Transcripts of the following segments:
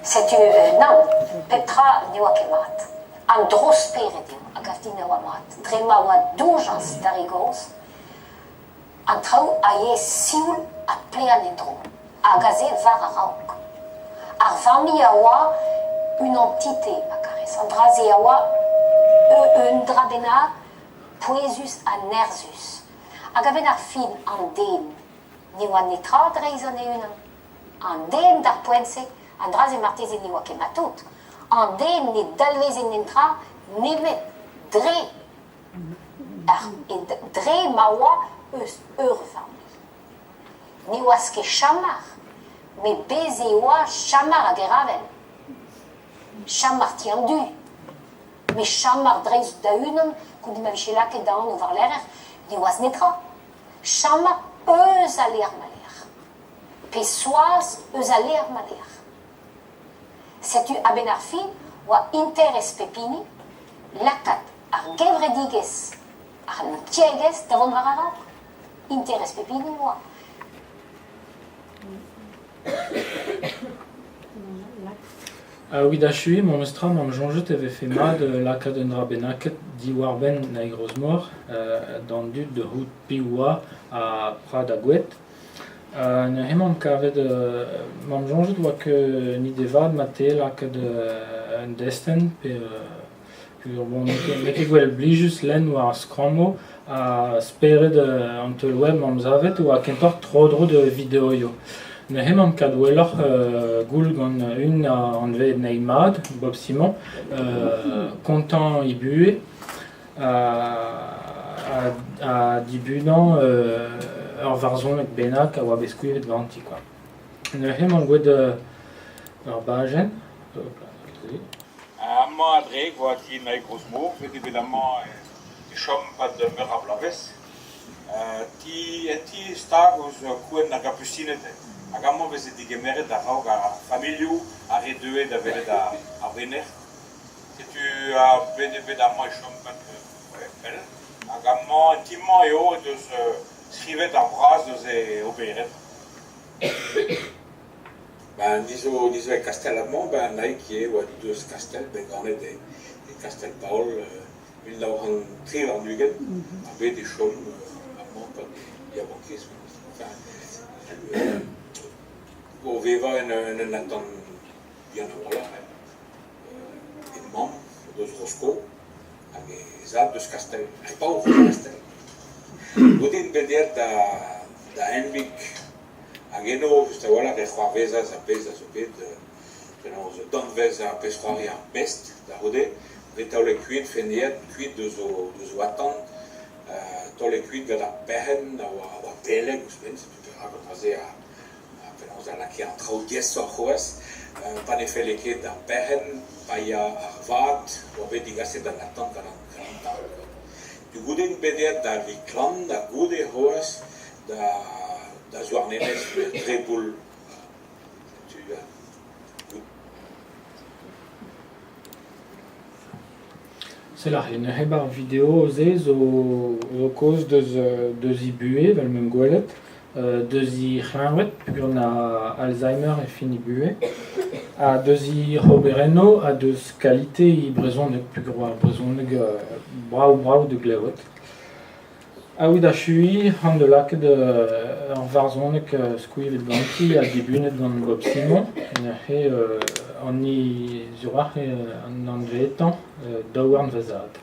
Setu nann, pep tra ne oa ket mat. An dro-spered eo a gav din a oa mat, dre ma oa doujañs d'ar re gozh, an traoù a yae sioul ha plaen en-dro, hag aze war a-raok. Ar familh a oa un entité, ma karez. An dra-se a oa un dra bennak pouezus ha nerzhus. Hag a-benn ar fin, an den ne oa netra dreizon e-unan. An den d'ar poent-se, an dra-se marteze ne oa ket mat-tout. An den ne dalveze netra nemet dre ar, dre ma oa eus ur familh. Ne oas ket chamar, met bez' e oa chamar hag Eravel. Chamar ti an du. Met chamar dreist da-unan, goude ma vije lakaet da anv war-lerc'h, ne oas netra. Chamar eus al lec'h ma lec'h. Pe Soaz eus al lec'h ma lec'h. Setu a-benn ar fin oa interest pep hini lakaat ar gevredigezh, ar tiegezh da vont war a-raok. Interest pep hini oa. Evit achuiñ memestra 'm soñjet e vefe mat lakaat un dra bennaket diwar-benn Naig Rozmor d'an dud da c'hoût piv oa ha prad ha gouet. Neuze 'mamp kavet 'mamp soñjet oa ket un ide vat marteze lakaat un destenn pe peogwir bon n'eo ket gwell plijus lenn war ar skrammoù ha spered an teul web 'mamp savet oa kentoc'h tro-dro da videoioù. Neuze 'mamp kat gwelloc'h goul gant un anvet Neymad, Bob Simon, kontañ he buhez ha dibunañ ur varzhoneg bennak a oa bet skrivet ganti kwa. Neuze 'mañ gwelet ur bajenn. Amañ a-drek 'oa ti Naig Rozmor, bet eo bet amañ e chom 'pad meur a bloavezh. Ti un ti stag ouzh kouent ar Gapusined hag amañ e veze degemeret a-raok ar familhoù ar re deue da welet ar venec'h. Setu bet eo bet amañ e chom 'pad pell hag amañ en ti-mañ eo he deus skrivet ar braz eus e oberenn. Ben, ni zo, ni zo e Kastell amañ, ben Naig ivez oa deus Kastell, bet ganet e, e Kastell-Paol 1923, ha bet e chom amañ pad yaouankiz. Enfin, o vevañ en, en un atant bihan a-walc'h, e mamm deus Rosko hag he zad deus Kastell, ar paour deus Kastell. Goude int bet aet da, da Henvig hag eno just a-walc'h e c'hoarvezas ar pezh a zo bet penaos danvez ar pezh-c'hoari ar Pest da c'houde, bet taolet kuit, feneet kuit deus o, deus o atant, taolet kuit gant ar perc'henn a oa, a oa beleg ouzhpenn, setu perak an dra-se a penaos a lakae an traoù diaesoc'h c'hoazh, pa ne felle ket d'ar perc'henn paeañ ar vad oa bet degaset d'an atant gant an tad. Goude int bet aet da Viklan ha goude c'hoazh da da Zouarnenez dre boull. Setu Sell aze, neuze 'ba ar video-se zo zo kaoz deus deus he buhez 'vel 'meump gwelet, deus he c'hleñved peogwir 'na Alzheimer e fin he buhez, ha deus he oberennoù ha deus kalite he brezhoneg peogwir oa brezhoneg brav-brav da glevet. Evit achuiñ c'hoant da lakaat ur varzhoneg skuilhet ganti ha dibunet gant Bob Simon. Neuze an hini sur-walc'h eo an anvetañ Daouarn va zad.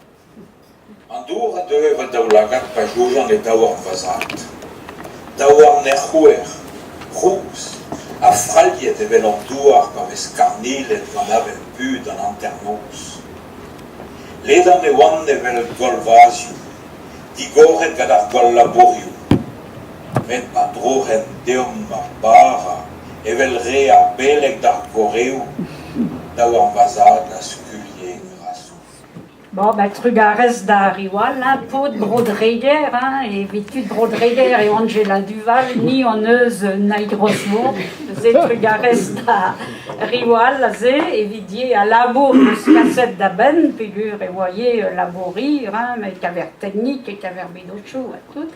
An dour a deue va daoulagad pa soñjan e daouarn va zad. Daouarn er c'houer, rous ha frailhet evel an douar pa vez karnilet gant avel bud an hanternoz. Ledan e oant evel golvazioù, digoret gant ar gwall labourioù. Met pa droc'hent deomp ar bara evel re ar beleg d'ar gorreoù, daouarn va zad a skuilhe grasoù. Bon, ben, trugarez da Riwal, hein, paotr Bro-Dreger, hein, evit tud Bro-Dreger eo Anjela Duval, ni hon eus Naig Rosmour, neuze trugarez da Riwal aze, evit ivez al labour eus kaset da benn, peogwir e oa ivez ul labour hir, hein, met kaver teknik, e kaver mennozhioù ha tout.